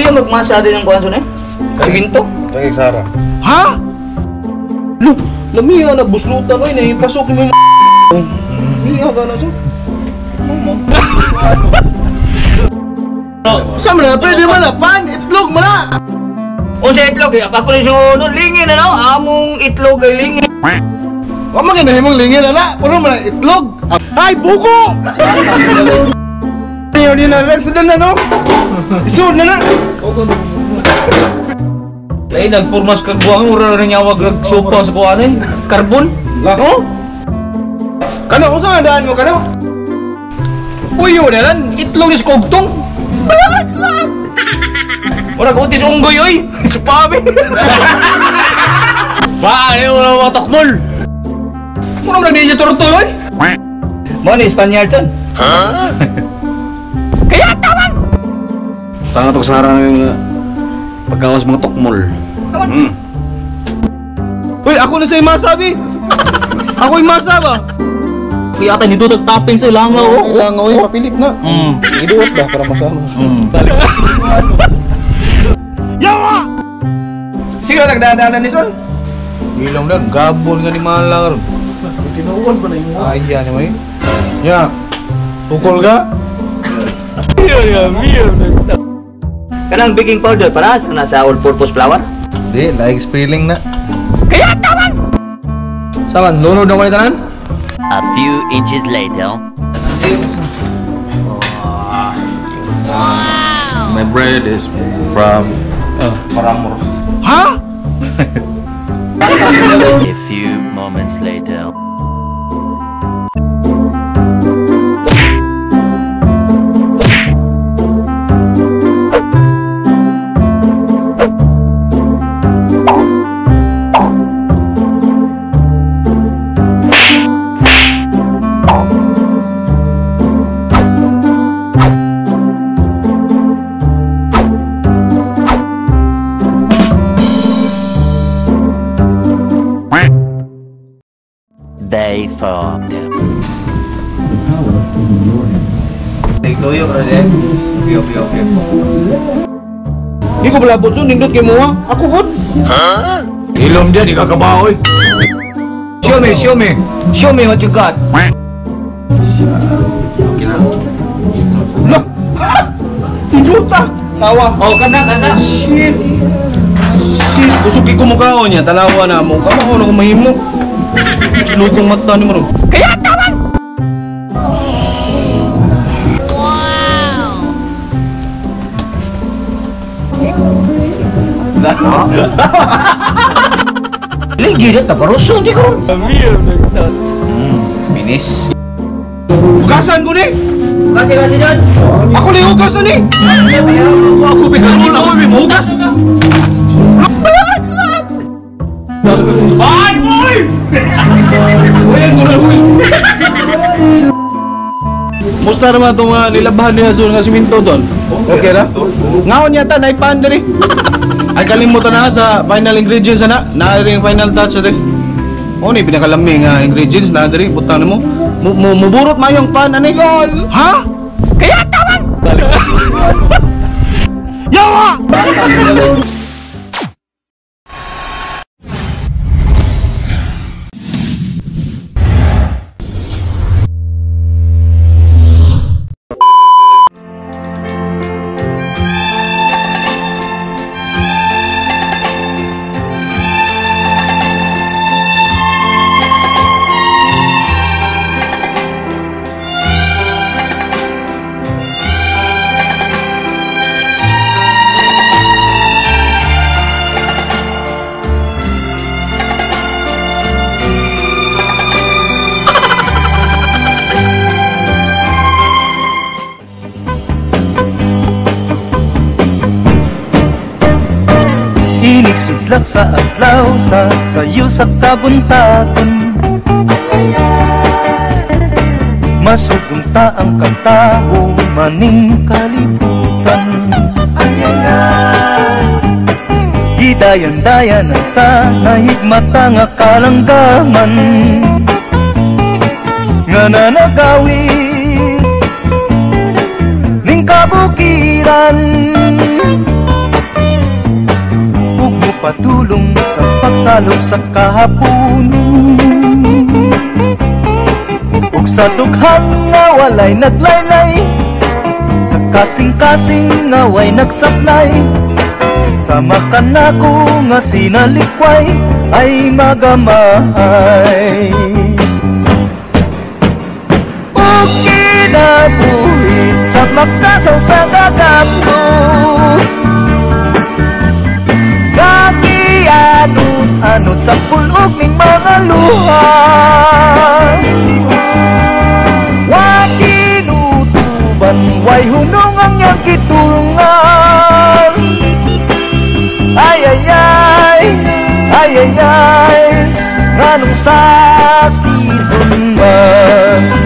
Kuya magmasa din ang kuan eh. Siminto. Tangig Sara. Ha? Lo, lamiya na buslutan oy, naipasok mo yung Miya ka na so. Sa man na pwede man na pan itlog man na. Unsa itlog eh? Ako ni so lingin ano, among itlog ay lingin. Wa man gani himong lingin ana, puro man na itlog. Ay buko. Yo ni na sudan na no. Isud na na. Lain nagpurmas kag buwang mura na niya wag sopa sa kuan eh. Karbon. Oh. Kano unsa nga daan mo kano? Uyo na lang itlog ni kogtong. Ora ko tis unggoy oy. Supabe. Ba ani wala watakmol. Mura man niya turtol oy. Mo ni Spaniard son. Ha? Kaya taman. Tanga to Sara nga pagkawas mga tokmol. Uy, ako na sa masabi. Ako yung masa ba? Kuya ata nito topping sa langaw. Oh, langaw oy, papilit na. Iduot ba para masama. Yawa! Sige na tagdadaanan ni Sol. Ilong dan gabon nga ni Malang. Tinuon pa na yung Ay, yan may. Ya. Tukol ka? Kanang baking powder para sa nasa all-purpose flour. Di, laing spilling na. Kaya taman. Saman, lunod na ko ni tanan? A few inches later. Wow. My bread is from Paramor. Ha? A few moments later. Day 4. The power is in your hands. Tigtuyo kasi. Piyo piyo piyo. Di ko balabot so nindot kay mo. Ako gud. Ha? Ilom dia di kakabaw oy. Show me, show me. Show me what you got. Lah. Tinduta. Tawa. Oh, kana kana. Shit. Shit, usog ko mukaon niya, tanawa na mo. Kamo ko mahimo. Sulod mata ni mo. Kaya taman. Wow. Lagi na taparuso di ko. Binis. Hugasan ko ni. Kasi kasi dyan. Ako ni hugasan ni. Ako bigaron ako mi hugas. Bye boy. Musta naman itong nilabahan niya sa nga siminto doon? Okay ra? Ngaon yata, naipan diri. Ay kalimutan na sa final ingredients na. Naari yung final touch diri. O ni pinakalami nga ingredients na diri. Butang na mo. Muburot mayo ang pan ani. Ha? Kaya taman. Yawa! Inig sidlak sa adlaw sa sayo sa kabuntagon. Masugong ta ang kataho maning kalibutan. Gidayan-dayan na sa nahigmata nga kalanggaman. Nga nanagawi ning kabukiran. Padulong sa pagsalop sa kahapon. Ug sa dughan nga walay naglaylay, sa kasing-kasing nga way nagsablay, sa makanako nga sinalikway ay magamay. Ug kinabuhi sa makasaw sa gagapno, Nagianot-anot sa pulog ning mga luha. Wa kinutuban, way hunong ang iyang kitulungan. Ay, ay, ay, ay, ay, ay, nganong sakit man.